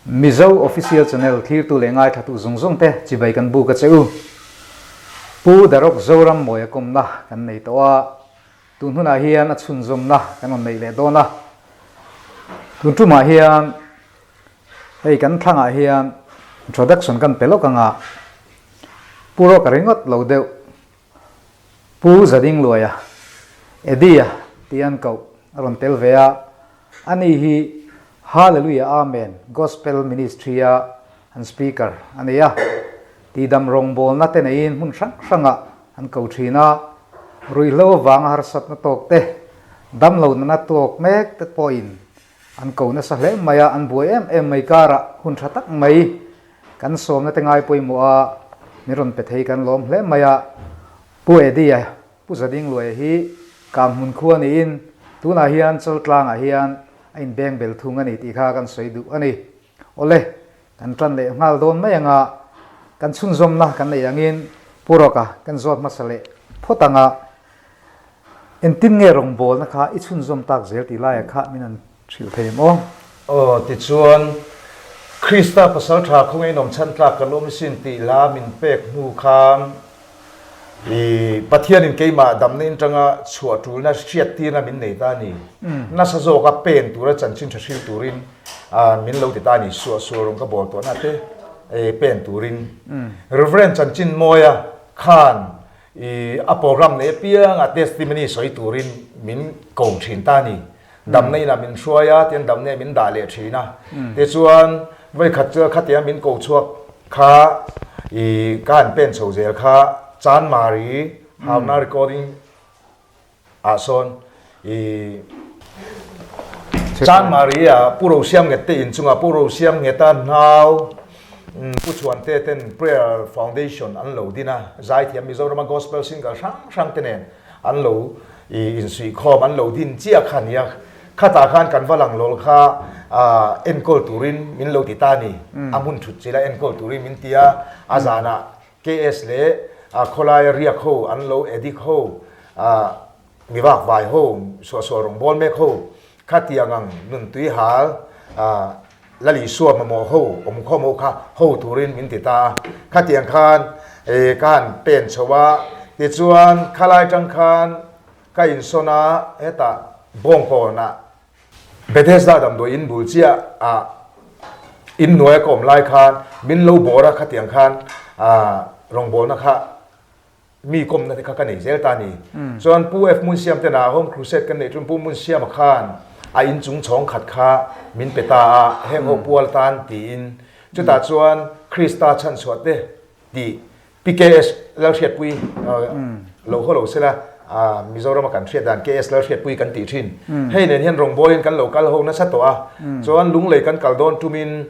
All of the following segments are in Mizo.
Mizo Official Channel thlirtu leh ngaithlatu zawng zawng te chibai kan buk a che u. Pu Darok Zoram Mawia kawmna kan nei tawh a, tun hunah hian a chhunzawmna kan rawn neih leh dawn a. Tun tumah hian hei kan thlangah hian introduction kan pe lawk anga Pu Rawka ringawt lo deuh Pu Zadingluaia, Eddie-a tih an koh a rawn tel ve a, ani hi Hallelujah Amen Gospel Ministry-a an speaker a ni a, tihdam rawngbawlna te neiin hmun hrang hrangah an ko thin a, ruihhlo avanga harsatna tawk te, damlo nana tawk mek te pawhin an ko nasa hle mai a, an buai em em mai karah hun tha tak mai Kan sawmna te ngai pawimawh a, min rawn pe thei kan lawm hle mai a. Pu Eddie-a, Pu Zadingluaia hi Kanghmun khua niin tunah hian Chaltlangah hian a inbeng bel thung a ni tih kha kan sawi duh a ni. Awle, kan tan leh nghal dawn mai anga kan chhunzawmna kan neih angin Pu Rawka kan zawt hmasa leh phawt anga engtin nge rawngbawlna kha i chhunzawm tak zel tih laiah kha min han Hrilh thei em aw? Aw, tichuan, Krista pasal tha khawngaih in awm chhan tlak kan awm sin tih hla min pek hnu khan i Pathianin keimah damna in tanga chhuah tulna hriattirna min nei ta a ni. Nasa zawka pen tura chanchin tha hril turin min lo ti ta a ni. Suah sual rawng ka bawl tawhna te pen turin. Reverend Chanchin Mawia khan i a program nei apianga testimony sawi turin min ko thin ta a ni. Damna inah min hruai a, tian damna in min dah leh thin a. Tichuan, vawikhat chu khatia min ko chhuak kha i ka han pen chho zel kha Chanmari Hauna Recording ah sawn i Chanmari ah Pu Rosiam Nghet te inchungah Pu Rosiam Ngheta nau Pu Chhuante ten Prayer Foundation an lo din a, zaithiam Mizorama Gospel singer hrang hrang te nen An lo i insuihkhawm, an lo din chiah kha nia. Khatah khan kan va lang lawl kha enkawl turin min lo ti ta a ni. A hmun thut chila enkawl turin min ti a, a zanah KS leh khawlaia riak ho, an lo addict ho, mi vak vai ho, suahsual rawngbâwl mek ho, Khatiang ang nuntui hal Lal Isua mamawh ho awm khawm ho kha ho turin min ti ta a. Khatiang khan ka han pen chho a, tichuan khalai tang khan ka insawn a, hetah Bawngkawnah Bethesda damdawi in bul chiah ah inhnuaia ka awm lai khan min lo bawr a, khatiang khan rawngbawlna kha Mi kawmna te kha ka nei zel ta a ni. Chuan Pu F Munsiam te na Home Crusade kan neih chuan Pu Munsiama khan a inchung chhawng khat kha min pe ta a, heng ho pual tan tiin. Chutah chuan Krista chhanchhuah te tih PKS Lalhriatpui lo haw lo sela Mizorama kan hriat dan KS Lalhriatpui kan tih thin. Hei nen hian rawngbawlin kan lo kal ho nasa tawh a. Chuan Lunglei kan kal dawn tumin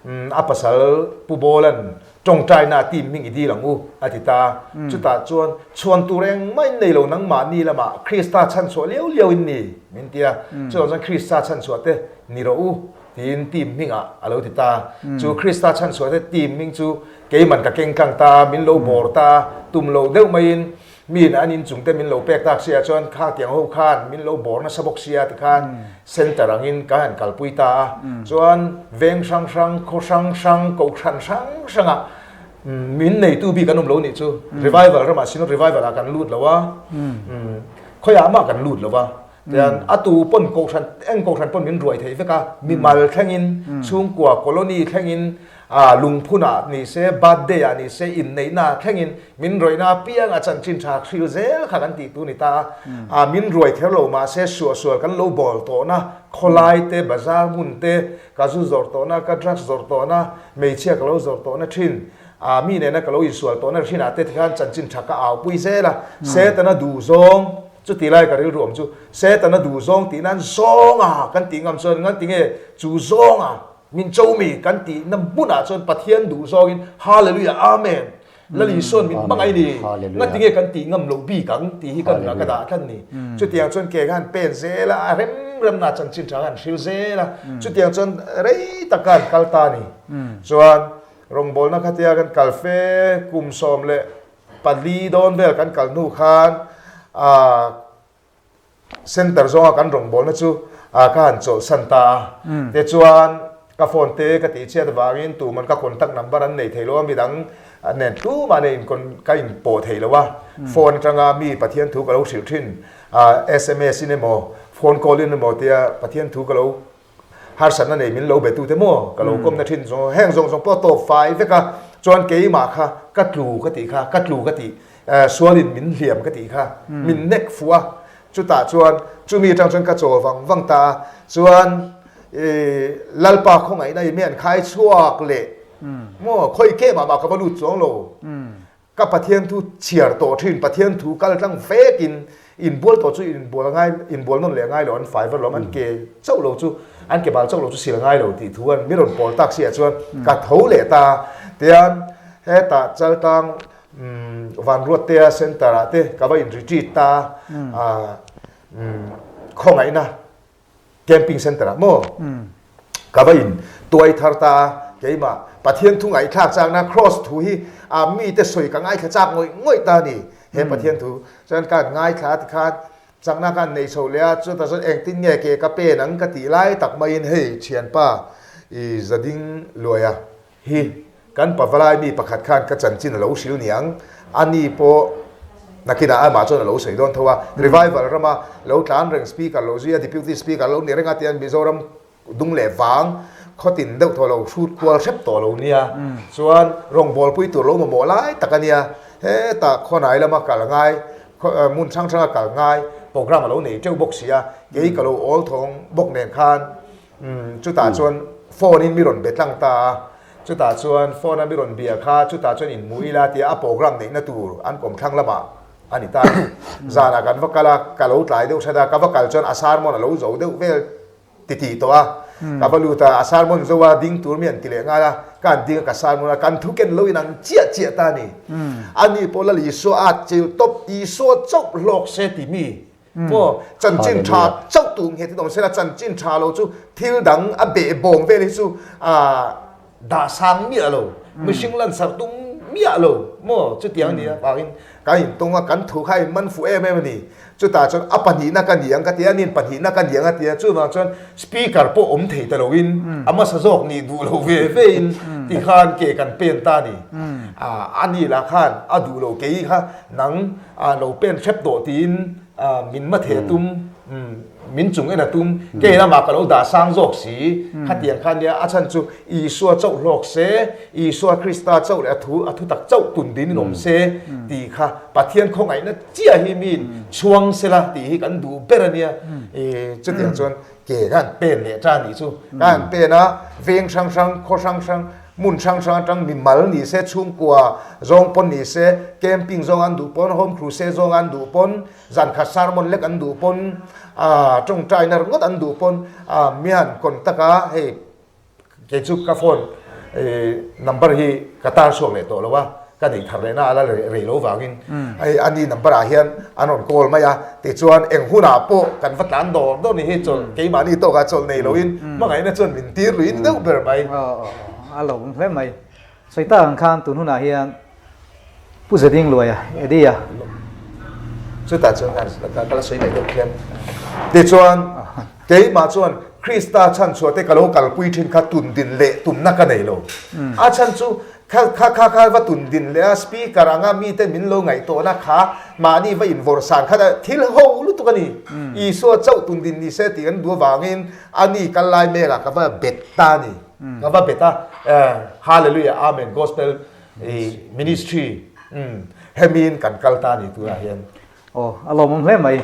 A pasal Pu Bawla'n tawngtaina a team hming i dil ang u, a ti ta. Chutah chuan, Chhuan tur engmah in nei lo nangmahni lamah Krista chhanchhuah liau liau in ni, min ti a. Chutah chuan Krista chhanchhuah te ni rawh u, tiin team hmingah a lo ti ta. Chu Krista chhanchhuah te team hming chu keiman ka keng tlang ta a, min lo bawr ta a, tum lo deuh maiin Miin an inchung te min lo pek tak sia chuan khatiang ho khan min lo bawr nasa bawk sia tikhan center angin ka han kalpui ta a. Chuan veng hrang hrang, khaw hrang hrang, kohhran hrang hrangah min neitu bik an awm lo nih chu. Revival ramah Synod Revival ah kan lut lo a, khawiah mah kan lut lo a. Tian a tu pawn kohhran, eng kohhran pawn min ruai thei vek a, mimal thlengin, chhungkua colony thlengin, A lungphunah ni se, birthday ah ni se, inneihna thlengin min rawihna apiang a chanchin tha hril zel kha kan tih tu ni ta a. A min ruai kher lo mah se suahsual kan lo bawl tawhna, khawlai te, bazar hmun te, ka zu zawrh tawhna, ka drugs zawrh tawhna, hmeichhia ka lo zawrh tawhna thin, a mi nena ka lo insual tawhna thinah te tikhan chanchin tha ka aupui zel a. Setana duhzawng, chuti lai ka rilru awm chu, Setana duhzawng tih nan zawnga kan tih ngam chuan ngan tinge chu zawnga Min cho mi kan tihna hmunah chuan Pathian duh zawngin Hallelujah Amen Lal Isuan min hmangaih ni ngati nge kan tih ngam loh bik ang tih hi ka nunah ka dah tlat ni. Chutiang chuan ke khan pen zel a, a rem remna chanchin tha khan hril zel a, chutiang chuan rei tak khan kal ta ni. Chuan rawngbawlna khatia kan kal fe kum 14 dawn vel kan kal hnu khan ah Center zawnga kan rawngbawlna chu ka han chawlhsan ta a. Tichuan, Ka phone te ka tih chhiat avangin tuman ka contact number an nei thei lo a, midang nen tumah nen in ka in pawh thei lo a. Phone atanga mi Pathian thu ka lo hrilh thin, sms in emaw phone call in emaw tia Pathian thu ka lo harsatna nei min lo be tute maw ka lo kawmna thin zawng heng zawng zawng pawh tawp fai vek a, chuan keimah kha ka tlu ka tih kha ka tlu ka tih sualin min hliam ka tih kha min nek fuh a, chutah chuan chumi atang chuan ka chawl vang vang ta a, chuan Lalpa khawngaihna i mi an khai chhuak leh maw khawi keh mah mah ka va lut chuang lo. Ka Pathian thu chhiar tawh thin, Pathian thu kal tlang vekin inbual tawh chu inbual ngai, inbual nawn leh ngai lo, an fai var lo, an ke chauh lo chu, an ke bal chauh lo chu sil ngai lo tih thu an mi rawn pawl tak si ah chuan ka tho leh ta. Tian hetah Chaltang Vanruattea Centre ah te ka va in retreat ta a, khawngaihna Camping Centre ah maw ka va in tuai thar ta a, keimah Pathian thu ngaihthlak chakna Cross thu hi a mite sawi ka ngaithla chak ngawih ngawih ta a ni. He Pathian thu chuan ka ngaithla a tikhan chakna khan nei chho leh a, chutah chuan engtin nge ke ka pen ang ka tih lai tak maiin hei thianpa i Zading Luaia hi kan pavalai mi pakhat khan ka chanchin a lo hril niang, a ni pawh nakinah amah chuan a lo sawi dawn tho a, revival rama lo tlan reng speaker lo zui a, deputy speaker lo ni reng a tian Mizoram dung leh vang khawtin deuh tawh lo hrut kual hrep tawh lo nia, chuan rawngbawlpui tur lo mamawh lai tak a nia, hetah khawnai lama kal ngai, hmun hrang hranga kal ngai program a lo nei teuh bawk si a, kei ka lo awl thawng bawk nen khan Chutah chuan phone in mi rawn be tlang ta a, chutah chuan phone a mi rawn bia kha chutah chuan inhmu ila tia a program neihna tur an kawm thlang lamah a ni ta a ni. Zanah kan va kal a, ka lo tlai deuh hrat a, ka va kal chuan a sermon a lo zo deuh vel titih tawh a, ka va lut a, a sermon zo a ding tur mi an ti leh nghal a, ka han ding a ka sermon a, kan thu ken lo in ang chiah chiah ta a ni. Ani pawh Lal Isua a chil tawp, Isua chauh hlawk se ti mi Maw chanchin tha chauh tu nghet in awm sela chanchin tha lo chu thil dang a beh bawm vel hi chu dah sang miah lo mihring lan sarh tum miah lo maw chutiang a ni a vangin kan intawng a kan thu kha a inman fuh em em a ni chutah chuan a pahnihna ka ni ang ka ti a nin pahnihna ka ni ang a ti a chuvang chuan speaker pawh awm thei ta loin a hmasa zawk nih duh lo ve ve in tikhan ke kan pen ta a ni a ni lah khan a duh lo kei kha nang A lo pen hrep tawh tiin min ma theh tum, min chung en a tum, kei lamah ka lo dah sang zawk si. Khatiang kha nia a chhan chu Isua chauh hlawk se, Isua Krista chauh leh a thu a thutak chauh tun din in awm se tih kha Pathian khawngaihna chiah hi miin chhuang sela tih hi kan duh ber a nia. Chutiang chuan ke ka han pen leh ta nih chu. Ka han pen a, veng hrang hrang, khaw hrang hrang, Hmun hrang hrang atang mimal ni se, chhungkua zawng pawn ni se, camping zawng an duh pawn, home crusade zawng an duh pawn, zan khat sermon lek an duh pawn, aah tawngtaina ringawt an duh pawn, aah mi han contact a, hei kei chu ka phone number hi ka tar chhuak leh tawh lo a, ka neih thar lehna a la rei lo vangin hei a ni number ah hian an rawn call mai a, tichuan eng hunah pawh kan va tlan dawr dawr ni hi chawlh keimahni tawkah chawlh nei loin hmangaihna chuan min tir luin deuh ber mai. A lo awm hle mai. Sawi tak ang khan tun hunah hian Pu Zeding Luaia, Eddie-a. Chutah chuan ka la sawi leh deuh khian. Tichuan keimah chuan Krista chhanchhuah te ka lo kalpui thin kha tun din leh tumna ka nei lo. A chhan chu Kha kha kha kha va tun din leh a, speaker anga mite min lo ngaihtuahna kha mahni va invawrh san khat a, thil ho lutuk a ni. Isua chauh tun din ni se tih kan duh avangin a ni kal lai mekah ka va bet ta a ni. Ka va bet a, Hallelujah Amen Gospel Ministry hemiin kan kal ta a ni tunah hian. Aw, a lawmawm hle mai.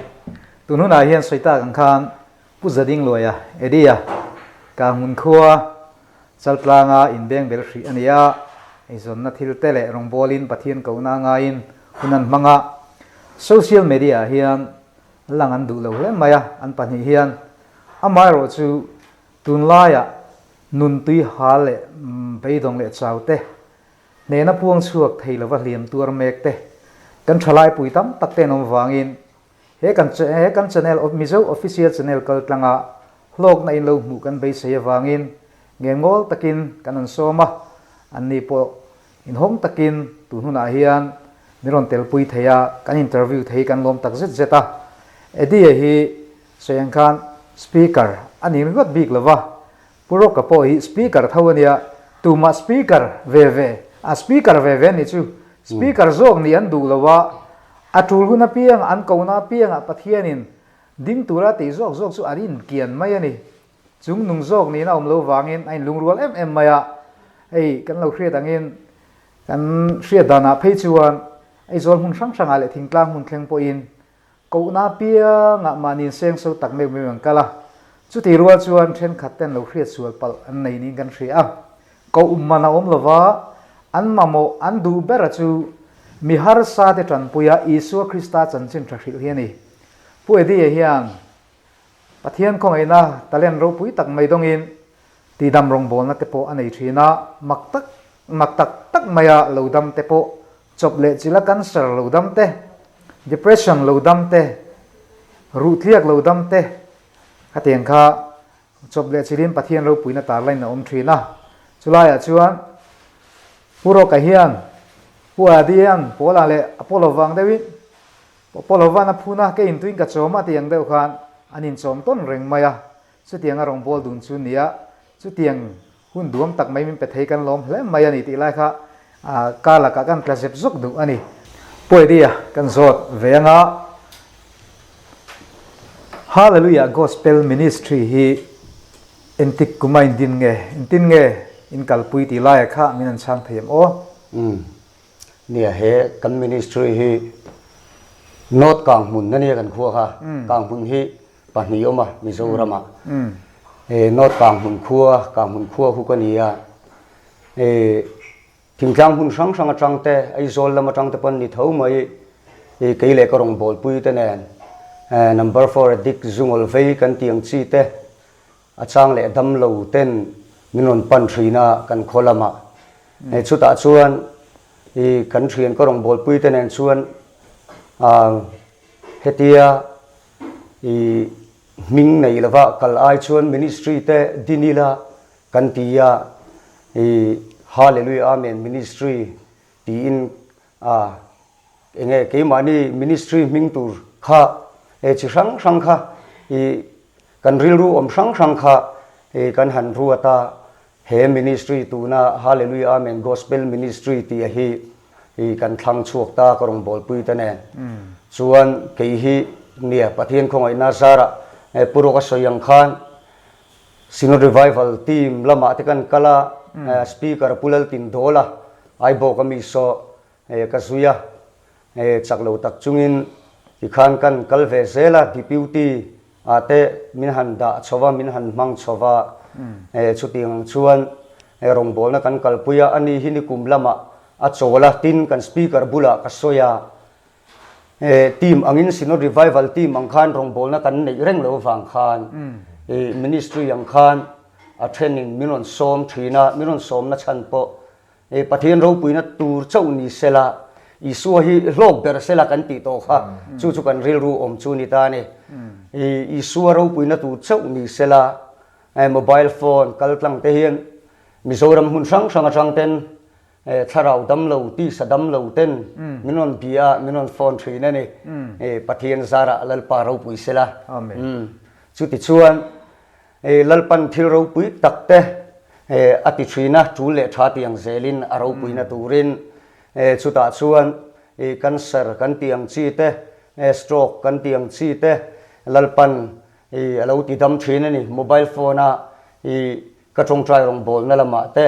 Tun hunah hian sawi tak ang khan Pu Zadingluaia, Eddie-a, Kanghmun khua Chaltlanga inbeng bel hrih a ni a, eizawnna thil te leh rawngbawlin Pathian kohna ngaiin hun an hmang a. Social media ah hian lang an duh lo hle mai a, an pahnih hian amaherawh chu tunlaiah nun tui hal leh beidawng leh chau te, hnehna puang chhuak thei lova hliam tuar mek te, kan thalaipui tam tak te an awm vangin He kan he kan channel Mizo Official Channel kal tlanga hlawkna in lo hmuh kan beisei avangin ngengawl takin kan an sawm a, anni pawh inhawng takin tun hunah hian min rawn telpui thei a, kan interview thei kan lawm tak zet zet a. Eddie-a hi sawi ang khan Speaker a ni ringawt bik lova. Pu Rawka pawh hi Speaker tho a nia, tumah Speaker ve ve, a Speaker ve ve nih chu Speaker zawk nih an duh lo a, a tul hun apiang, an kohna apiangah Pathianin ding tura tih zawk zawk chu an inkian mai a ni. Chung nung zawk niin a awm lo vangin a inlungrual em em mai a, hei kan lo hriat angin kan hriat danah phei chuan Aizawl hmun hrang hrangah leh thingtlang hmun thleng pawhin Kohna piangah mahni seng so tak meuh meuh an kal a, chutih rual chuan thenkhat ten lo hriat sual palh an nei niin kan hria a. Koh man a awm lova, an mamawh an duh bera chu mi harsa te tanpuia Isua Krista chanchin tha hrilh hi a ni. Pu Eddie hian Pathian khawngaihna talent ropui tak mai dawngin tihdam rawngbawlna te pawh a nei thin a, mak tak mak tak tak maia lo dam te pawh Chawp leh chila cancer lo dam te, depression lo dam te, ruh tliak lo dam te, khatiang kha chawp leh chilin Pathian ropuina tarlain a awm thin a. Chulaiah chuan Pu Rawka hian Pu Adian Pawla leh Apollo vang deuhin Apollo van a phun a, kei intuin ka chawm a tih ang deuh khan an inchawm tawn reng mai a. Chutiang a rawngbâwl dun chu nia, chutiang Hun duam tak mai min pe thei kan lawm hle mai a ni tih lai kha ka lakah kan tla zep zawk duh a ni. Puaidi-a kan zawt ve anga Hallelujah Gospel Ministry hi entik kum a indin nge, entin nge in kalpui tih laia kha min an chhang thei em aw? Umm. Nia he kan ministry hi North Kanghmun a nia kan khua kha. Kanghmun hi Pahnih awm a Mizoram ah e North Kanghmun khua Kanghmun khua khu ka ni a e thingtlang hmun hrang hrang atang te Aizawl lam atang te pawn ni tho mai e kei leh ka rawngbâwl pui te nen e number four addict zungawl vei kan tih ang chi te a chang leh dam lo ten min rawn pan thin a kan khaw lamah e chutah chuan e kan thian ka rawngbâwl pui te nen chuan ah hetia I hming nei lova kal ai chuan ministry te din ila kan ti a, i Hallelujah Amen Ministry tiin a enge keimahni ministry hming tur kha e chi hrang hrang kha i kan rilru awm hrang hrang kha i kan han ruat a, He ministry tuna Hallelujah Amen Gospel Ministry tih a hi i kan thlang chhuak ta ka rawngbawlpui te nen chuan kei hi nia Pathian khawngaihna zarah Pu Rawka sawi ang khan Synod Revival team lamah te kan kal a, Speaker Pu Laltin Dawla Aibawk a mi saw ka zui a, chak lo tak chungin tikhan kan kal ve zel a, Deputy ah te min han dah chho va, min han hmang chho va, chutiang ang chuan rawngbawlna kan kalpui a, ani hi nikum lamah a chawl a, tin kan Speaker bulah ka sawi a, team angin Synod Revival team ang khan rawngbawlna kan neih reng lo vang khan Ministry ang khan a thenin min rawn sawm thin a, min rawn sawmna chhan pawh He Pathian ropuina tur chauh ni sela, Isua hi hlawk ber sela kan tih tawh kha, chu chu kan rilru awm chu ni ta a ni. Isua ropuina tur chauh ni sela, mobile phone kal tlang te hian Mizoram hmun hrang hrang atang ten thlarau dam lo, tisa dam lo ten min rawn bia a, min rawn phone thin a ni. Pathian zarah Lalpa ropui sela. Chutichuan Lalpan thil ropui tak te a ti thin a, tul leh tha tiang zelin a ropuina turin chutah chuan cancer kan tih ang chi te, stroke kan tih ang chi te Lalpan a lo ti dam thin a ni. Mobile phone a ka tawngtai rawngbawlna lamah te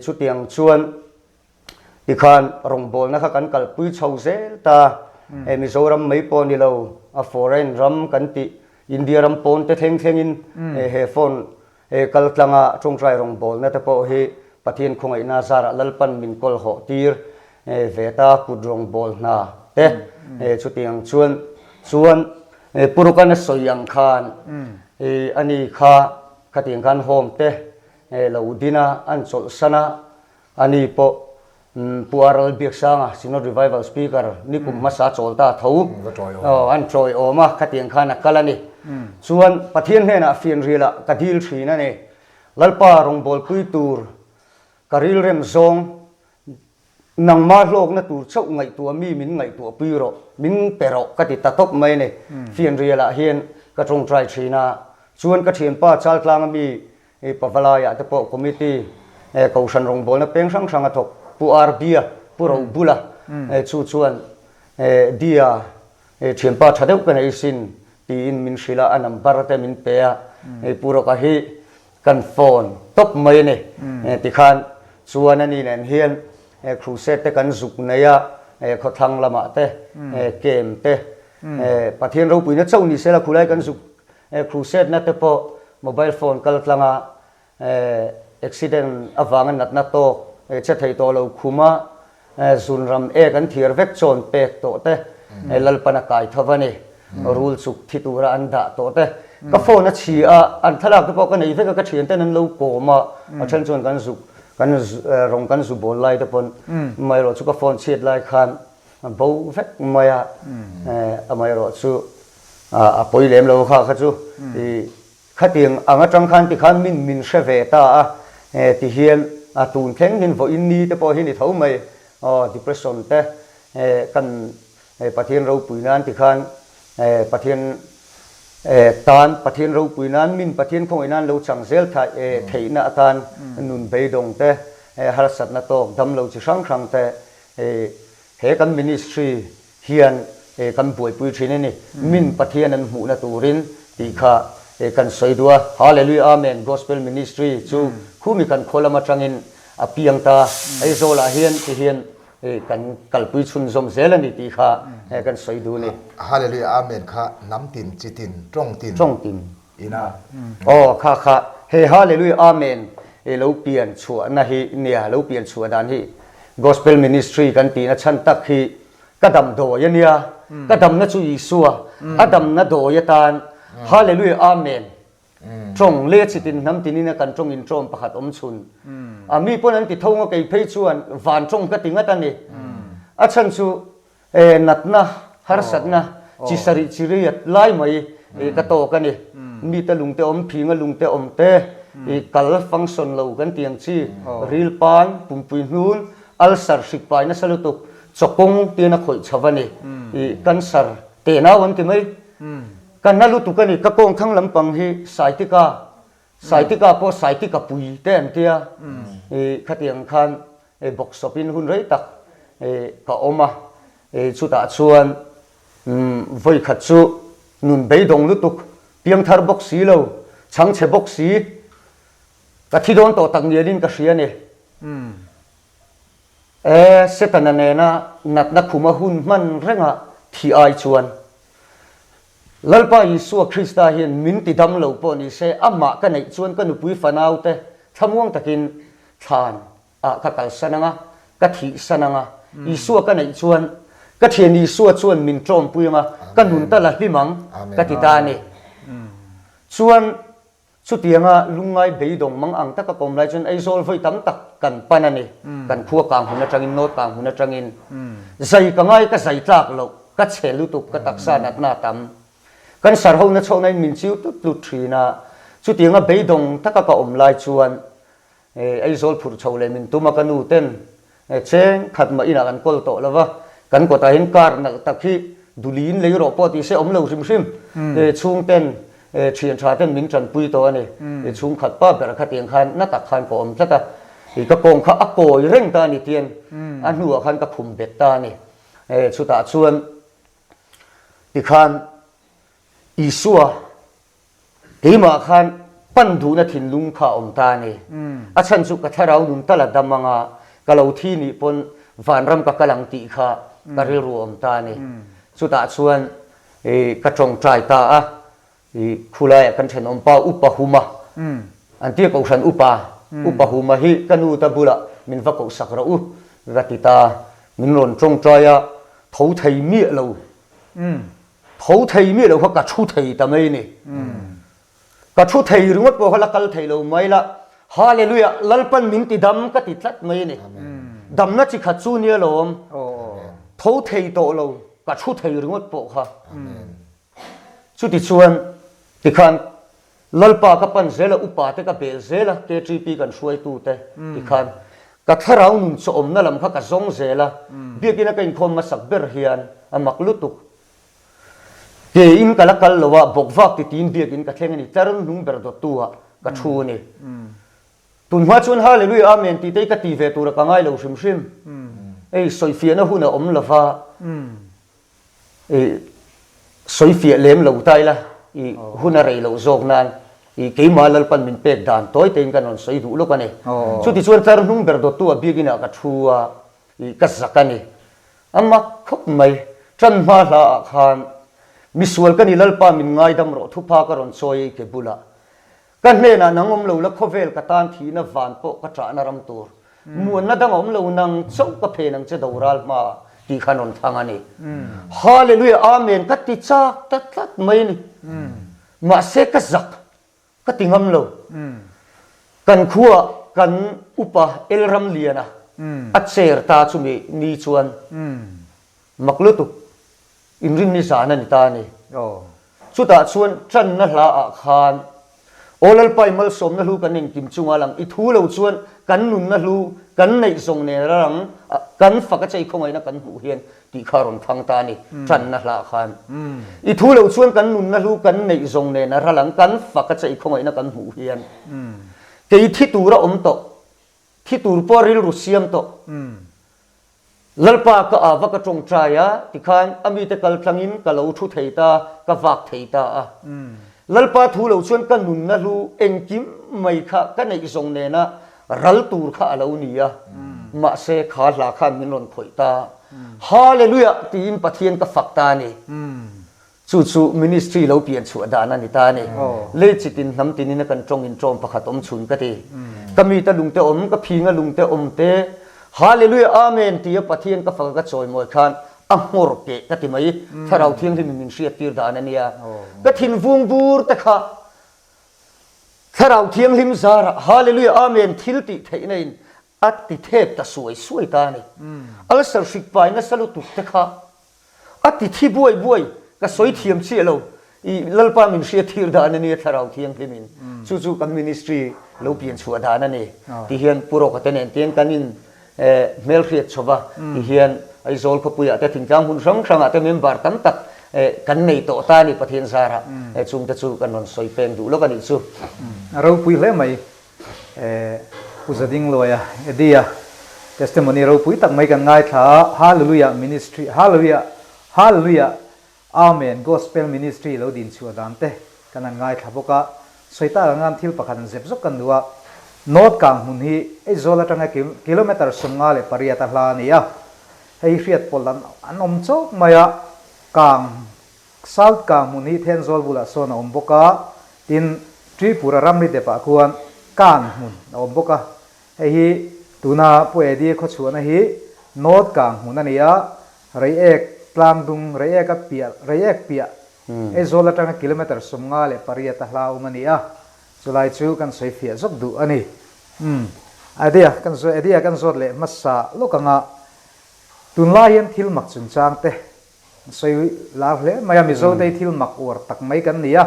chutiang chuan Tikhan rawngbawlna kha kan kalpui chho zel ta. Hei Mizoram mai pawh ni lo, a foreign ram kan tih India ram pawn te thleng thlengin he phone kal tlanga tawngtai rawngbawlna te pawh hi Pathian khawngaihna zarah Lalpan min kawl hawh tir ve ta kut rawngbâwl hna te chutiang chuan chuan Pu Rukan a sawi ang khan ani kha khatiang khan home te lo din a, an chawlhsan a. Ani pawh Pu Aral Biaksanga, Synod Revival Speaker, nikum hmasa chawl ta tho an chawi awm a, khatiang khan a kal a ni. Chuan Pathian hnenah fianrialah ka dil thin a ni. Lalpa rawngbawlpui tur ka rilrem zawng nangma hlawkna tur chauh ngaihtuah mi min ngaihtuahpui rawh, min pe rawh ka ti ta tawp mai a ni. Fianrialah hian ka tawngtai thin a. Chuan ka thianpa Chaltlanga mi. Pavalaiah te pawh committee Kohhran rawngbawlna peng hrang hrang a thawk Pu RB-a, Pu Robula chu chuan Dia thianpa tha deuh ka nei sin tiin min hrilh a, a number te min pe a, Pu Roka hi kan phone tawp mai a ni. Tikhan chuan ani nen hian crusade te kan zuk nei a, khawthlang lamah te, kem te, Pathian ropuina chauh ni sela khulai kan zuk crusade na te pawh mobile phone kal tlanga accident avanga natna tawk che thei tawh lo khuma zunram ek an thiar vek chawn pek tawh te Lalpan a kai tho a ni. Rul chuk thi tura an dah tawh te. Ka phone a chhi a, an thlalak te pawh ka nei vek a, ka thian ten an lo kawm a, a then chuan kan zuk kan rawng kan zu bawl lai te pawn amaherawh chu ka phone chhiat lai khan a bo vek mai a, amaherawh chu a pawi lem lo kha kha chu i Khatiang ang atang khan tikhan min min hre ve ta a, ti hian a tun thleng hian vawiin ni te pawh hi ni tho mai, aw depression te kan Pathian ropui nan tikhan Pathian tan Pathian ropui nan min Pathian khawngaih nan lo chang zel theihna atan nun beidawng te harsatna tawk damlo chi hrang hrang te he kan ministry hian kan buaipui thin a ni. Min Pathian an hmuhna turin tih kha kan sawi duh a. Hallelujah Amen Gospel Ministry chu khumi kan khaw lam atangin a piang ta. Aizawlah hian ti hian kan kalpui chhunzawm zel a ni tih kha kan sawi duh a ni. Hallelujah Amen kha hnam tin, chi tin, tawng tin. Tawng tin. Ina. Aw kha kha he Hallelujah Amen lo pian chhuahna hi nia lo pian chhuah dan hi Gospel Ministry kan tihna chhan tak hi Ka dam dawi a nia, ka damna chu Isua, a damna dawi atan, Hallelujah Amen. Tawng leh chitin hnam tinin a kan tawng in tawng pakhat awm chhun. A mi pawn an ti tho nga kei phei chuan van tawng ka ti ngat a ni. A chhan chu natna, harsatna, chi sarih chi riat lai mai ka tawk a ni. Mite lungte awm, phinga lungte awm te, kal function lo kan ti ang chi, ril pan, pumpui hnun, ulcer hrik pai nasa lutuk, Chawkawng tian a khawih chho a ni. I cancer te nau an ti mai. Ka na lutuk a ni. Ka kawng thang lampang hi Saitika, Saitika pawh Saitika pui te an tia. I khatiang khan bawksawp in hun rei tak ka awm a. Chutah chuan vawi khat chu nun beidawng lutuk, piangthar bawk si lo, chhangchhe bawk si, ka thi dawn tawh tak nialin ka hria a ni. E, Setana nena natna khuma hun hman renga thi ai chuan Lalpa Isua Krista hian min ti dam lo pawh ni se, amah ka neih chuan ka nupui fanaute thlamuang takin thlan ah ka kalsan anga, ka thihsan anga. Isua ka neih chuan ka thian Isua chuan min tawmpui anga, ka nun ta la hlim ang ka ti ta a ni. Chuan Chutianga lungngai beidawng mang ang taka kawm lai chuan Aizawl vawi tam tak kan pan a ni. Kan khua kang hun atangin, North kang hun atangin. Zai ka ngai, ka zai tlak loh, ka chhe lutuk, ka taksa natna a tam. Kan sar ho na chhohna in min chiu tlut tlut thin a. Chutianga beidawng taka ka awm lai chuan Aizawl phurh chho leh min tum a ka nu ten Cheng khat mah inah kan kawl tawh lo va, kan kawtah hian car nalh tak hi duliin lei rawh pawh tih se awm lo hrim hrim. Chhungten thian tha ten min tanpui tawh a ni. Chhungkhat pa ber kha tiang khan na tak khan ka awm tlat a, ka kawng kha a kawi reng ta a ni tian a hnuah khan ka khum bet ta a ni. Chutah chuan tikhan Isua Keimah khan pan duhna thinlung kha a awm ta a ni. A chhan chu ka thlarau nun tal a dam anga ka lo thi nih pawn vanram ka kal ang tih kha ka rilru a awm ta a ni. Chutah chuan ka tawngtai ta a, khulaiah kan thenawmpa Upa Huma an tia Kohhran Upa, Upa Huma hi ka nu ta bulah min va kohsak rawh u ka ti ta. Min rawn tawngtai a, tho thei miah lo. Tho thei miah lo kha ka thu thei ta mai ni. Ka thu thei ringawt pawh kha la kal thei lo mai la. Hallelujah, Lalpan min ti dam ka ti tlat mai ni. Damna chi khat chu nia lawm. Tho thei tawh lo, ka thu thei ringawt pawh kha. Chuti chuan tikhan Lalpa ka pan zel a, upa te ka bel zel a, KTP kan hruaitu te tikhan ka thlarau nun chawhawmna lam kha ka zawng zel a, biakina ka inkhawm hmasak ber hian a mak lutuk. Ke in ka la kal lo a, bawkvak ti tiin biakin ka thleng a ni, tlar hnung ber dawttu ah. ka thu a ni. Tunhma chuan Hallelujah Amen tih te hi ka ti ve tura ka ngai lo hrim hrim. Hei sawifiahna hun a awm lova, i sawifiah lem lo ta ila i hun a rei loh zawk nan i keimah Lalpan min pek dan tawi tein kan rawn sawi duh lawk a ni. Chutichuan tlar hnung ber dawttu a biakinah ka thu a, i ka zak a ni. A mak khawp mai. Ṭan hma hla ah khan misual ka ni Lalpa min ngaidam rawh thupha ka rawn chawi ei ke bulah. Ka hnenah nang awm lo la khawvel ka tan thihna van pawh ka ṭahna ram tur. Muanna dang a awm lo nang chauh ka phen ang che doral hmaah tih khan rawn thlang a ni. Hallelujah Amen ka ti chak ta tlat mai a ni. Mahse ka zak ka ti ngam lo. Kan khuaah kan upa Elramliana a chair ta chumi ni chuan mak lutuk inrinni zan a ni ta a ni. Chutah chuan ṭanna hla ah khan Aw Lalpa i malsawmna hlu kan engkim chunga lang i thu lo chuan kan nunna hlu kan neih zawng nen rang kan fak a chei khawngaihna kan hmuh hian tih kha a rawn thang ta a ni ṭanna hla ah khan. I thu lo chuan kan nunna hlu kan neih zawng nen a ralang kan fak a chei khawngaihna kan hmuh hian kei thi tur a awm tawh thi tur pawh a rilru siam tawh. Lalpa ka ava ka tawngtai a, tikhan a mite kal tlangin ka lo thu thei ta, ka vak thei ta a. Lalpa thu lo chuan ka nunna hlu engkim mai kha ka neih zawng nena ral tur kha a lo ni a, mahse kha hla khan min rawn khawih ta. Hallelujah tiin Pathian ka fak ta a ni. Chu chu ministry lo pian chhuah dan a ni ta a ni. Lei chitin hnam tinin a kan tawng in tawm pakhat awm chhun ka ti. Ka mita lungte awm, ka phinga lungte awm te, Hallelujah Amen tia Pathian ka faka ka chawimawi khan a nghawr keh ka ti mai. Thlarau Thianghlim in min hriattir dan a nia. Ka thinvung bur te kha Thlarau Thianghlim zarah Hallelujah Amen thil tih theihna in a ti thep ta suai suai ta a ni. Ulcer hrik pai nasa lutuk te kha A ti thi buai buai, ka sawi thiam chiah lo, i Lalpa min hria thir dan a nia Thlarau Thianghlim in, chu chu kan ministry lo pian chhuah dan a ni ti hian Pu Rawka te nen tiang kan in hmelhriat chho va ti hian Aizawl khawpuiah te thingtlang hmun hrang hrangah te member tam tak kan nei tawh ta a ni Pathian zarah chungte chu kan rawn sawi peng duh lawk a nih chu. A ropui hle mai. Pu Zadingluaia, Eddie-a testimony ropui tak mai kan ngaithla a, Hallelujah Ministry, Hallelujah, Hallelujah, Amen Gospel Ministry lo din chhuah dan te kan han ngaithla bawk a, sawi tak ang an thil pakhat an zep zawk kan duh a, North Kang hmun hi Aizawl atanga kilometre 58 a hla a ni a, hei hriat pawlh an an awm chawk mai a, Kang South Kang hmun hi Thenzawl bulah sawn a awm bawk a, tin Tripura ramri depah khuan Kang hmun a awm bawk a. Hei hi tuna Pu Eddie khawchhuahna hi North Kang hmun a ni a, Reiek tlangdung, Reiek a piah, Reiek piah Aizawl atanga kilometre 58 a hla awm a ni a, chulai chu kan sawi fiah zawk duh a ni. Umm, Eddie kan zawt, Eddie kan zawt leh hmasa lawk anga tunlai hian thil mak chungchang te Sawi lar hle mai a, Mizo te hi thil mak uar tak mai kan ni a,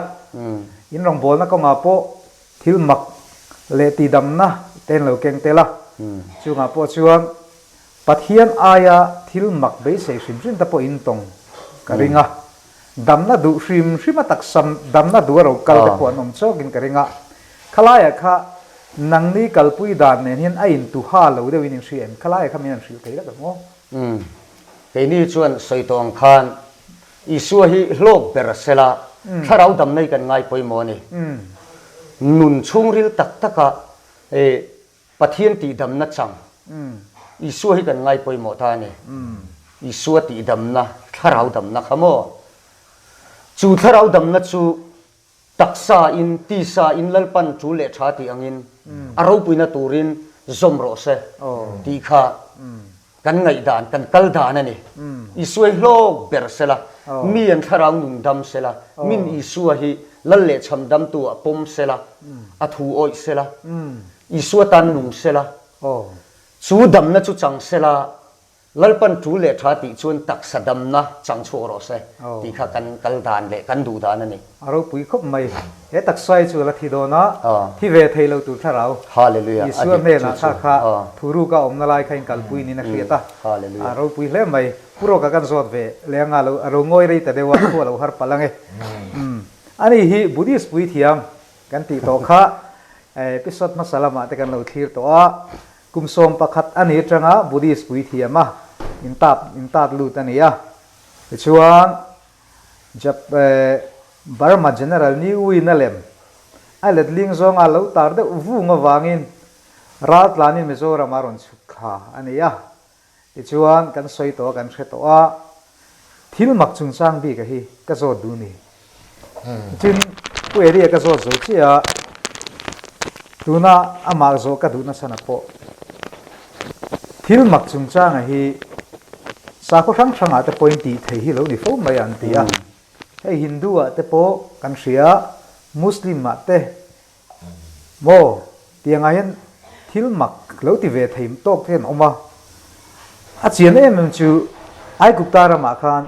in rawngbawlna kawngah pawh thil mak leh tihdamna te an lo keng tel a, chungah pawh chuan Pathian aia thil mak beisei hrim hrim te pawh in tawng ka ring a, damna duh hrim hrim a taksa damna duh a ro kal te pawh an awm chawkin ka ring a, khalaiah kha nangni kalpui dan nen hian a intuha lo deuhin in hria em? Khalaiah kha min han hrilh thei lek ang aw. Umm. Keini chuan sawi tawh ang khan Isua hi hlawk ber a sela, thlarau damna hi kan ngai pawimawh a ni. Nun chhungril tak taka Pathian tihdamna chang Isua hi kan ngai pawimawh ta a ni. Isua tihdamna, thlarau damna kha maw? Chu thlarau damna chu Taksa in, tisa in Lalpan tul leh tha tih angin a ropuina turin zawm rawh se tih kha kan ngaihdan, kan kal dan a ni. Isua hi hlawk ber sela, mi an thlarau nun dam sela, min Isua hi Lal leh chham damtu ah pawm sela, a thu awih sela, Isua tan nung sela, chu damna chu chang sela, Lalpan tul leh tha tih chuan taksa damna chang chhuak rawh se tih kha kan kal dan leh kan duh dan a ni. A ropui khawp mai. He taksa hi chu a la thi dawn a, thi ve thei lo tur thlarau. Hallelujah. Isua hnenah kha kha thuruk a awmna lai kha in kalpui niin a hriat a. A ropui hle mai. Pu Rawka kan zawt ve leh anga lo a lo ngawi rei ta deuh a, thu a lo har palh ang e. Ani hi Buddhist puithiam kan tih tawh kha. Episode hmasa lamah te kan lo thlir tawh a, kum 11 a nih atanga Buddhist puithiam a intap intat lut a ni a. Tichuan, Jap Burma General Ni Win a lem a letling zawnga lo tar deuh vung avangin raltlanin Mizoram a rawn chhuk thla a ni a. Tichuan, kan sawi tawh a, kan hre tawh a, thil mak chungchang bik a hi ka zawt duh ni. Tin, Pu Eria ka zawt zo chiah a, tuna amah zawh ka duh nasa na pawh thil mak chungchang a hi sakhaw hrang hrangah te pawhin tih thei hi lo ni fo mai an ti a. Hei Hindu ah te pawh kan hria, Muslim ah te Maw? Tiangah hian thil mak lo ti ve thei tawk te hian awm a. A chian em em chu Aigupta ramah khan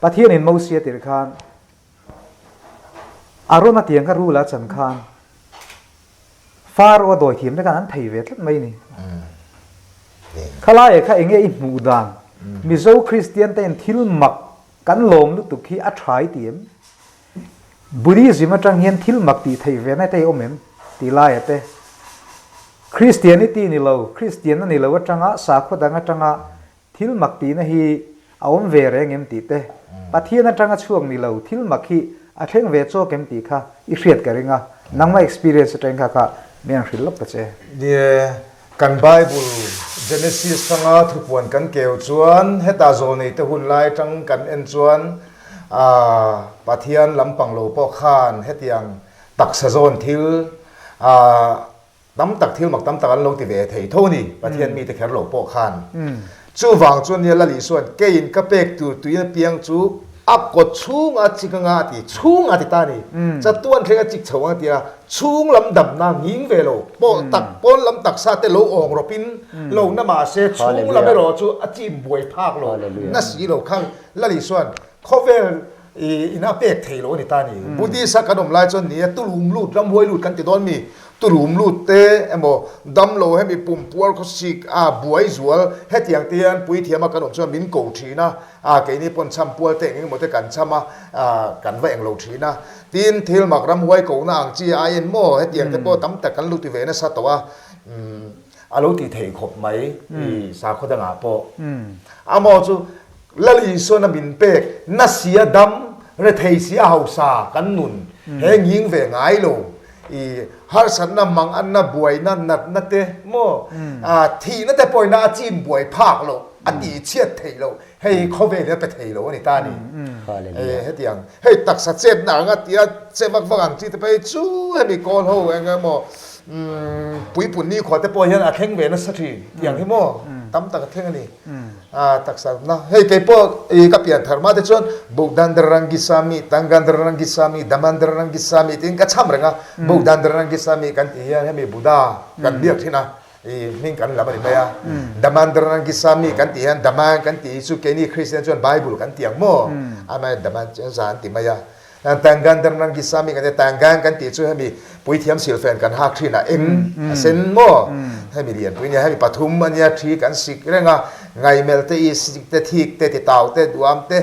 Pathianin Mosia tirh khan Arona tiang kha rula chan khan Pharaoh a dawi thiam te khan an thei ve tlat mai ni. Khalai kha enge i hmuh dan Mizo Kristian te in thil mak kan lawm lutuk hi a tha i ti em? Buddhism atang hian thil mak tih theih ve na te hi awm em? Tih laia te. Christianity ni lo, Christian a ni lo atanga sakhaw dang atanga thil mak tihna hi a awm ve reng em tih te. Pathian atanga chhuak ni lo thil mak hi a thleng ve chawk em tih kha i hriat ka ring a, nangmah experience atangin kha kha mi an hrilh lawk ta che. Nie, kan Bible Genesis tanga thupuan kan keu chuan heta zawlnei te hun lai atang kan en chuan A Pathian lampang lo pawh khan hetiang taksa zawn thil a tam tak thil mak tam tak an lo ti ve thei tho a ni, Pathian mite kher lo pawh khan. Chuvang chuan nia Lali chuan keiin ka pek tur tuiin apiang chu a kawt chhunga chik anga a ti, chhunga ti ta a ni, chatuan thleng a chik chho ang a ti a, chhung lam damna nghing ve lo, pawh tak pawn lam taksa te lo awng rawpin lo na mahse chhung lam erawh chu a chim buai phak lo, na si lo kha Lali chuan khawvel in a pek thei lo a ni ta a ni. Buddhist a kan awm lai chuan ni a tulum lut, ramhuai lut kan ti dawn mi? Tulum lut te emaw damlo hemi pumpuar khawsik a buai zual hetiang te hian puithiam a kan awm chuan min ko thin a, a keini pawn cham pual te eng emaw te kan cham a, kan va englo thin a. Tin, thil mak ramhuai kohna ang chi a en maw hetiang te pawh tam tak kan lu ti ve nasa tawh a. A lo ti thei khawp mai i sakhaw dangah pawh. Amaw chu Lal Isuan a min pek na si a dam, rethei si a hausa kan nun he nging ve ngai lo. I harsatna, manganna, buaina, natna te maw thihna te pawhin a chim buai phak lo, a tihchhiat theih loh, hei khawvel hi a pe thei lo a ni ta a ni. Hetiang hei taksa chetna anga tia che vak vak ang chi te phei chu hemi kawl ho eng emaw puipun nikhua te pawh hian a thleng ve nasa thin tiang hi maw tam tak a thleng a ni. A taksa na hei kei pawh i ka pian thar hma te chuan Bogdandarangisami Tangandarangisami Damandarangisami tiin ka cham reng a Bogdandarangisami kan tih hian hemi Buddha kan biak thin a i hming kan lam a ni mai a Damandarangisami kan tih hian Daman kan tih hi chu keini Christian chuan Bible kan ti ang maw amah Daman chuan za an ti mai a Tangandarangisami kan ti Tangan kan tih chu hemi puithiam silfen kan hak thin a eng a sen maw hemi lianpui nia hemi pathum a nia thi kan sik reng a ngaimel te i sik te thik te titau te duam te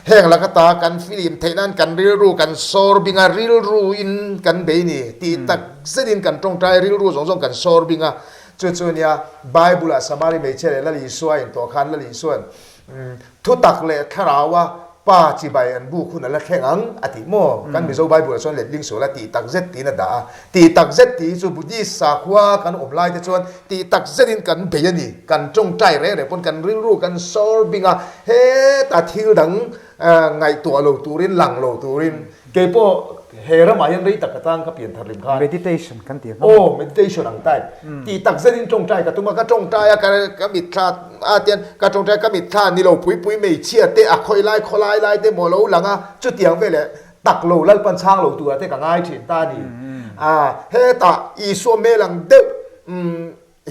heng laka ta kan filim theih nan kan rilru kan sawr bing a rilru in kan bei ni tih tak zet in kan tawngtai rilru zawng zawng kan sawr bing a chu chu nia Bible ah Samari hmeichhia leh Lal Isua in tawh khan Lal Isuan Thutak leh Thlaraua Pa chibai an buk hun a la thleng ang a tih maw? Kan Mizo Bible ah chuan letling sual a tih tak zet tiin a dah a. Tih tak zet tih hi chu Buddhist sakhua kan awm lai te chuan tih tak zetin kan bei a ni. Kan tawngtai reng reng pawn kan rilru kan sawr bing a, heta thil dang ngaihtuah lo turin, lang lo turin. Keipawh he ramah hian rei tak atang ka pian thar lim khan. Meditation kan ti ang. Aw, meditation ang type. Tih tak zetin tawngtai ka tum a, ka tawngtai a, ka mitthla a tian ka tawngtai ka mitthla ni lo pui pui hmeichhia te a khawi lai khawlai lai te maw lo lang a, chutiang veleh tak lo Lalpan chhang lo tura te ka ngai thin ta a ni. A, hetah Isua hmel ang deuh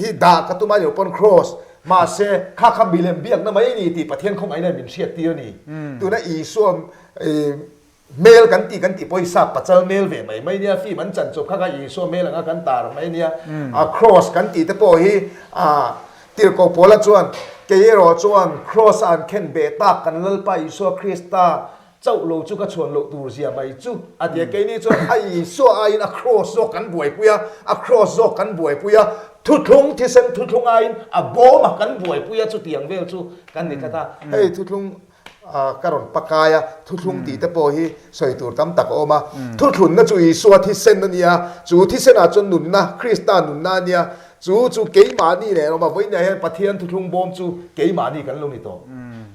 hi dah ka tum a ni lo pawn cross mahse kha kha milem biakna mai a ni tih Pathian khawngaihna min hriattir a ni. Tuna Isua Hmel kan tih kan tih pawh hi sap pachal hmel ve mai mai nia, film an chan chawp kha kha Isua hmel anga kan tar mai nia. A cross kan tih te pawh hi a tirhkoh pawla chuan kei erawh chuan cross a an khen beh tak kan Lalpa Isua Krista. Chauh lo chu ka chhuan loh tur zia mai chu a ti a, keini chuan a Isua aiin a kraws zawk kan buaipui a, a kraws zawk kan buaipui a, thuthlung thisen thuthlung aiin a bawm a kan buaipui a chutiang vel chu kan ni tlat a. Hei thuthlung ka rawn pakai a, thuthlung tih te pawh hi sawi tur tam tak a awm a, thuthlunna chu Isua thisen a nia, chu thisenah chuan nunna, Krista nunna a nia, Chu chu keimahni leh rawma vawiinah hian Pathian thuthlung bawm chu keimahni kan lo ni tawh.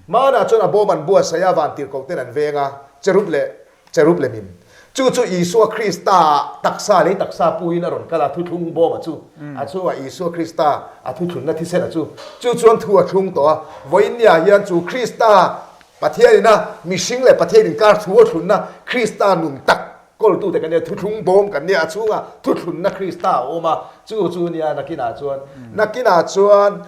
Hmanah chuan a bawm an buatsaih a, vantirhkoh ten an veng a, cherub leh cherub lemin. Chu chu Isua Krista taksa lei taksa puiin a rawn kal a, thuthlung bawm a chu. A chhungah Isua Krista a thuthlunna thisen a chu. Chu chuan thu a thlung tawh a, vawiinniah hian chu Krista Pathianin a mihring leh Pathian inkar thu a thlunna Krista nun tak Kawltute kan nia, thuthlung bawm kan nia, a chhungah thuthlunna Krista a awm a, chu chu nia nakinah chuan, nakinah chuan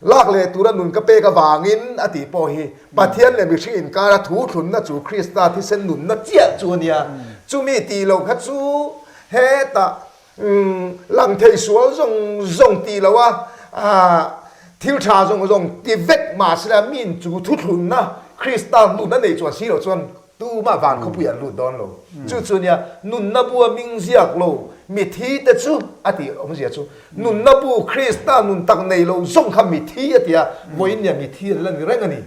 lak leh tura nun ka pek avangin a tih pawh hi Pathian leh mihring inkara thuthlunna chu Krista thisen nunna chiah chu a nia, chumi tih loh kha chu hetah lang thei sual zawng zawng tih loh a, thil tha zawng zawng ti vek mahsela miin chu thuthlunna Krista nun a neih chuan si loh chuan Tumah van khawpui an lut dawn lo. Chu chu nia nunna bu a ming ziak lo mithi te chu a tih awmzia chu nunna bu Krista nun tak nei lo zawng kha mithi a ti a, vawiin nia mithi an la ni reng a ni.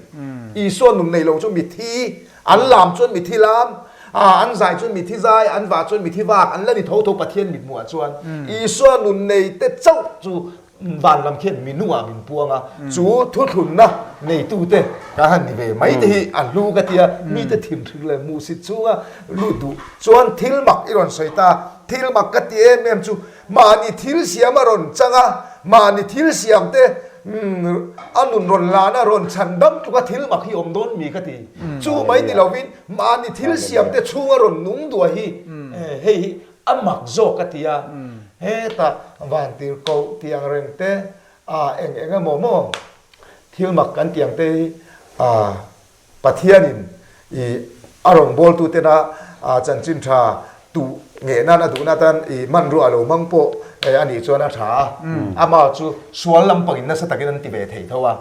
Isua nun nei lo chu mithi, an lam chuan mithi lam, an zai chuan mithi zai, an vah chuan mithi vak an la ni tho tho Pathian mithmuhah chuan. Isua nun nei te chauh chu Van lam khian mi nungah min puang a, chu thuthlunna neitute kan han ni ve mai te hi a hlu ka tia, mite thinhrik leh hmuhsit chunga lut duh chuan thil mak i rawn sawi ta, thil mak ka ti em em chu mahni thil siam a rawn chang a, mahni thil siam te a nun rawn lan a rawn chhan dam tluka thil mak hi awm dawn mi ka ti, chu mai ni lovin mahni thil siam te chhunga rawn nung duah hi hei hi A mak zawk a ti a, hetah vantirhkoh tih ang reng te, ah eng eng emaw maw thil mak kan tih ang te hi ah Pathianin ih a rawngbawltu tena ah chanchin tha tuh ngeh nan a duhna atan ih hmanrua a lo hmang pawh a nih chuan a tha a, amah chu sual lampangin nasa takin an ti ve thei tho a,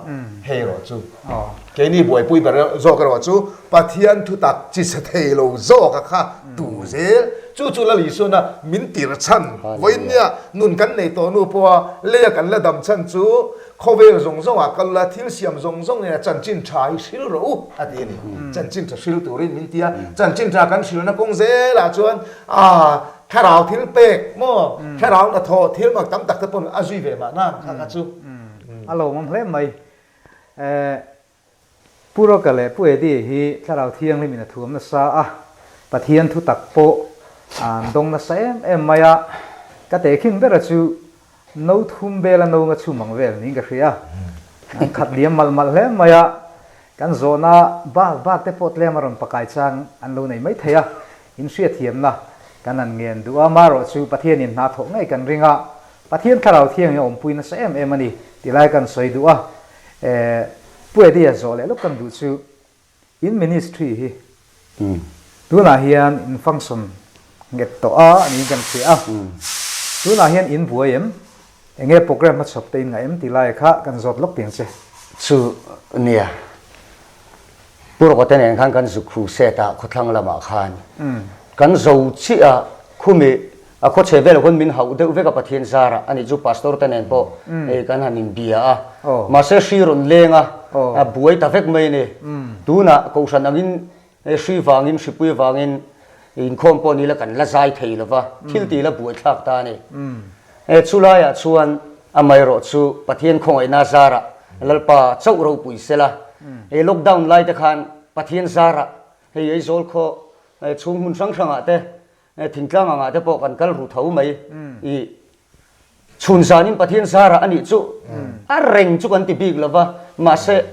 hei erawh chu keini buaipui ber zawk erawh chu Pathian thutak chi sa thei lo zawk a kha tu zel. Chu chu Lal Isuana min tir chhan vawiinnia nun kan nei tawh nu pawha leia kan la dam chhan chu khawvel zawng zawngah kal la thil siam zawng zawng nena chanchin tha hi hril rawh u a ti a ni. Chanchin tha hril turin min ti a, chanchin tha kan hrilna kawng zelah chuan aa thlarau thil pek maw thlarau hnathawh thil mak tam tak te pawn a zui ve mahna kha kha chu. A lawmawm hle mai. Pu Roka leh Pu Eddie hi Thlarau Thianghlim in a thuam nasa a, Pathian thu tak pawh an dawng nasa em em mai a, ka tehkhin bera chu no thum bela no nga chhum ang vel niin ka hria. An khat liam malh malh hle mai a, kan zawhna bak bak te pawh tlem a rawn pakai chang an lo nei mai thei a, in hriatthiamna kan han ngen duh a, marawh chu Pathianin hna thawh ngei kan ring a, Pathian Thlarau Thianghlim a awmpui nasa em em a ni tih lai kan sawi duh a. Eh, Pu Eddie-a zawh leh lawk kan duh chu in ministry hi tunah hian in function nghet tawh a niin kan hria a, tunah hian in buai em? Enge program hmachhawp te in ngaih em tih lai kha kan zawt lawk tiang che. Chu nia, Pu Rawkawte nen khan kan zuk crusade a khawthlang lamah khan kan zo chiah a, khumi A khawchhe velah khawn min hauh deuh vek a Pathian zarah a nih chu Pastor te nen pawh hei kan han inbia a. Mahse hri rawn leng a, a buai ta vek mai a ni. Tunah Kohhran angin hri vangin hripui vangin inkhawm pawh ni la kan la zai thei lo va, thil tih la buaithlak ta a ni. Chulaiah chuan amaherawh chu Pathian khawngaihna zarah Lalpa chauh ropui sela. Hei lockdown lai te khan Pathian zarah hei Aizawl khaw chhung hmun hrang hrangah te Thingtlang angah te pawh kan kal ru tho mai. I chhun zanin Pathian zarah a nih chu a reng chu kan ti bik lo va, mahse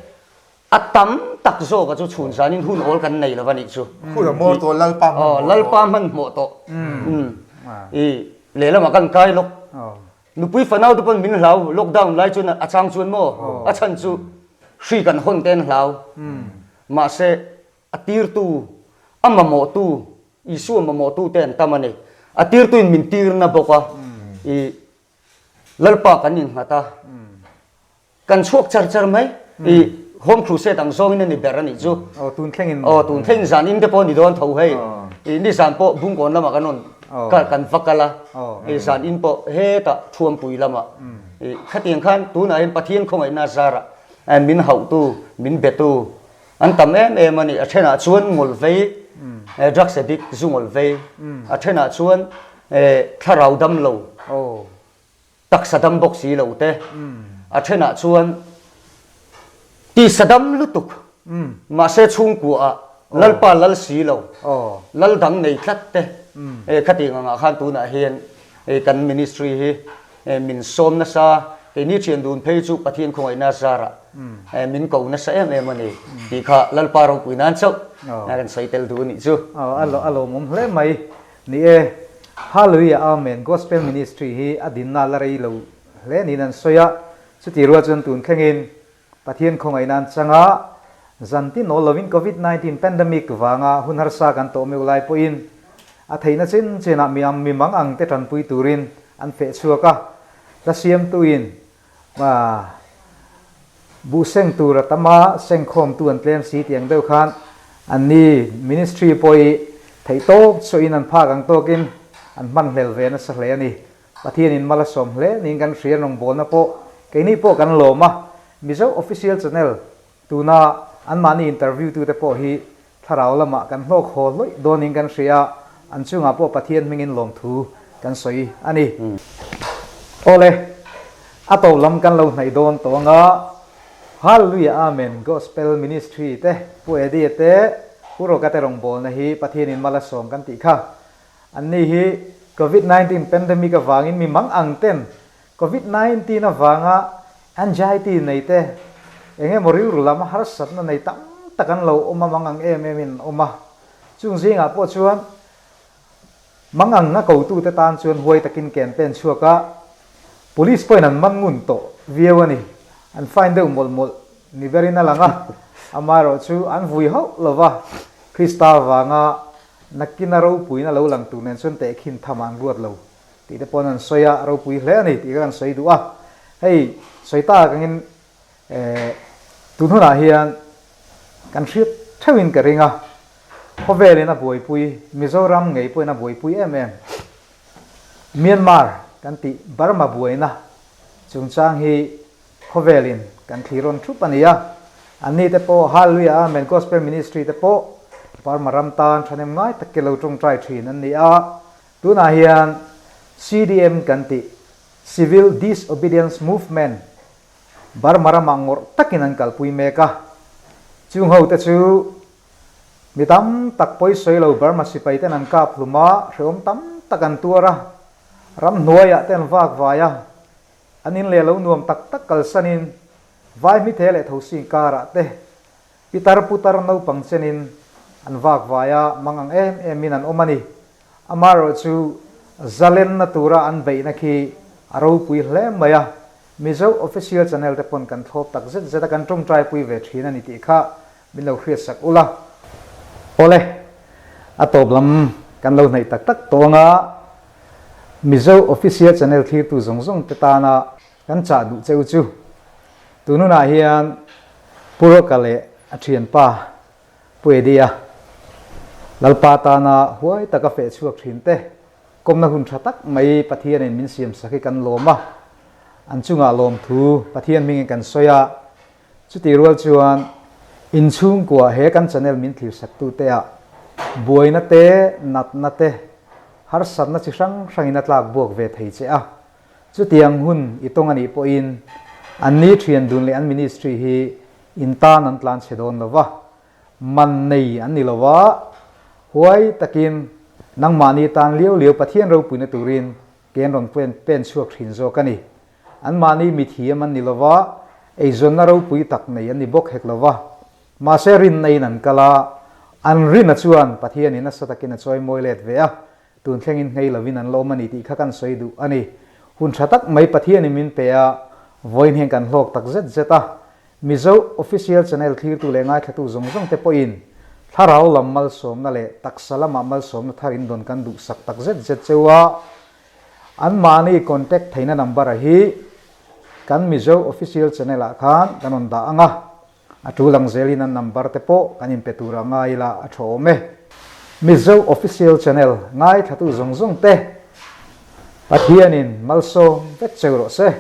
a tam tak zawka chu chhun zanin hun awl kan nei lo va nih chu. Hun a mawr tawh Lalpa hmanhmawh tawh. Lalpa hmanhmawh tawh. I lehlamah kan kai lawk. Nupui fanau te pawn min hlau lockdown lai chuan a chang chuan maw a chhan chu hri kan hawn te an hlau. Mahse a tirtu, a mamawhtu, Isua mamawhtu te an tam a ni. A tirtuin min tirna bawk a, i Lalpa kan innghat a, kan chhuak char char mai. I Home Crusade ang zawngin a ni ber a nih chu. Aw tun thlengin. Aw tun thlengin zan in te pawh a ni dawn tho hei. I nizan pawh Bungkawn lamah kan rawn kal kan va kal a. I zan in pawh hetah Thuampui lamah. I khatiang khan tunah hian Pathian khawngaihna zarah min hauhtu, min betu an tam em em a ni. A thenah chuan ngawl vei, drugs addict zu ngawl vei, a thenah chuan thlarau dam lo. Taksa dam bawk si lo te, a thenah chuan tisa dam lutuk, mahse chhungkua ah Lalpa lal si lo, lal dang nei tlat te, khatiang angah khan tunah hian kan ministry hi min sawm nasa, keini thian dun phei chu Pathian khawngaihna zarah min ko nasa em em a ni tih kha Lalpa ropui nan chauh kan sawi tel duh a nih chu. A lawmawm hle mai. Ni e, Hallelujah Amen Gospel Ministry hi a dinna la rei lo hle niin an sawi a, chutih rual chuan tun thlengin Pathian khawngaihna an chang a, zan tin awl lovin Covid 19 pandemic vanga hun harsa kan tawh meuh lai pawhin a theihna chin chinah mi ang mi mang ang te tanpui turin an feh chhuak a, hla siamtuin Buh seng tur a tam a, sengkhawmtu an tlem si tih ang deuh khan anni ministry pawh hi theihtawp chhuahin an phak ang tawkin an hmanhlel ve nasa hle a ni. Pathianin mal a sawm hle niin kan hria rawngbawlna pawh keini pawh kan lawm a, Mizo Official Channel tuna anmahni interview tute pawh hi Thlarau lamah kan hlawk haw hlawih dawnin kan hria a, an chungah pawh Pathian hmingin lawmthu kan sawi a ni. Awle, a to lam kan lo hnaih dawn tawh anga, Hallelujah Amen Gospel Ministry te, Pu Eddie te, Pu Roka te rawngbawlna hi Pathianin mal a sawm kan tih kha. Anni hi Covid 19 pandemic avangin mi mang ang ten Covid 19 avanga Anxiety nei te, eng emaw rilru lam harsatna nei tam tak an lo awm a, mangang em em in an awm a. Chung zingah pawh chuan mangang a kotute tan chuan huai takin campaign chhuak a, police pawhin an man ngun tawh viau a ni. An fine deuh mawlh mawlh ni berin a lang a, amaherawh chu an vui hauh lo va, Krista vanga nakina ropuina lo lang tur nen chuan tehkhin tham ah an ruat lo. Tih te pawn an sawi a, ropui hle a ni tih kha kan sawi duh a. Hei sawi tak angin tun hunah hian kan hriat theuhin ka ring a, khawvelin a buaipui, Mizoram ngei pawhin a buaipui em em. Myanmar kan tih Burma buaina chungchang hi khawvelin kan thlir rawn thup a ni a. Anni te pawh Hallelujah Amen Gospel Ministry te pawh Burma ram tan thahnem ngai takin lo tawngtai thin an ni a. Tunah hian CDM kan tih, Civil Disobedience Movement, Burma ramah ngawrh takin an kalpui mek a. Chung hote chu mi tam tak pawisawi lo Burma sipai ten an kap hlum a, hrehawm tam tak an tuar a, ramhnuaiah te an vak vai a, an in leh lo nuam tak tak kalsanin vai hmithe leh thosi karah te Pitar putar naupang chenin an vak vai a, mang ang em emin an awm a ni. Amaherawh chu zalenna tura an beihna khi a ropui hle mai a, Mizo Official Channel te pawn kan thlawp tak zet zet a, kan tawngtaipui ve thin a ni tih kha min lo hriatsak ula. Awle, a tawp lam kan lo hnaih tak tak tawh anga Mizo Official Channel thlirtu zawng zawng te tana Kan chah duh cheu chu tununah hian Pu Roka leh a thianpa Pu Eddie-a Lalpa tana huai taka feh chhuak thin te kawmna hun tha tak mai Pathianin min siam sak hi kan lawm a, an chungah lawmthu Pathian hmingin kan sawi a, chutih rual chuan inchhungkua he kan channel min thlir sak tute ah buaina te, natna te, harsatna chi hrang hrangin a tlak buak ve thei che a. Chutiang hun i tawng a nih pawhin anni thian dun leh an ministry hi in tan an tlan chhe dawn lo va, man nei an ni lo va, huai takin nangmahni tan liau liau Pathian ropuina turin ke an rawn pen chhuak thin zawk a ni. Anmahni mithiam an ni lo va, eizawnna ropui tak nei an ni bawk hek lo va, mahse rinna in an kal a, an rina chuan Pathianin nasa takin a chawimawi let ve a, Tun thlengin nghei lovin an lawm a ni tih kha kan sawi duh a ni. Hun tha tak mai Pathianin min pe a, vawiin hian kan hlawk tak zet zet a. Mizo Official Channel thlirtu leh ngaithlatu zawng zawng te pawhin thlarau lam malsawmna leh taksa lamah malsawmna thar in dawn kan duhsak tak zet zet cheu a. Anmahni contact theihna number a hi kan Mizo Official Channel ah khan kan rawn dah ang a. A tul ang zelin an number te pawh kan inpe tur a ngai ila a tha awm e. Mizo Official Channel ngaithlatu zawng zawng te Pathianin malsawm vek cheu rawh se.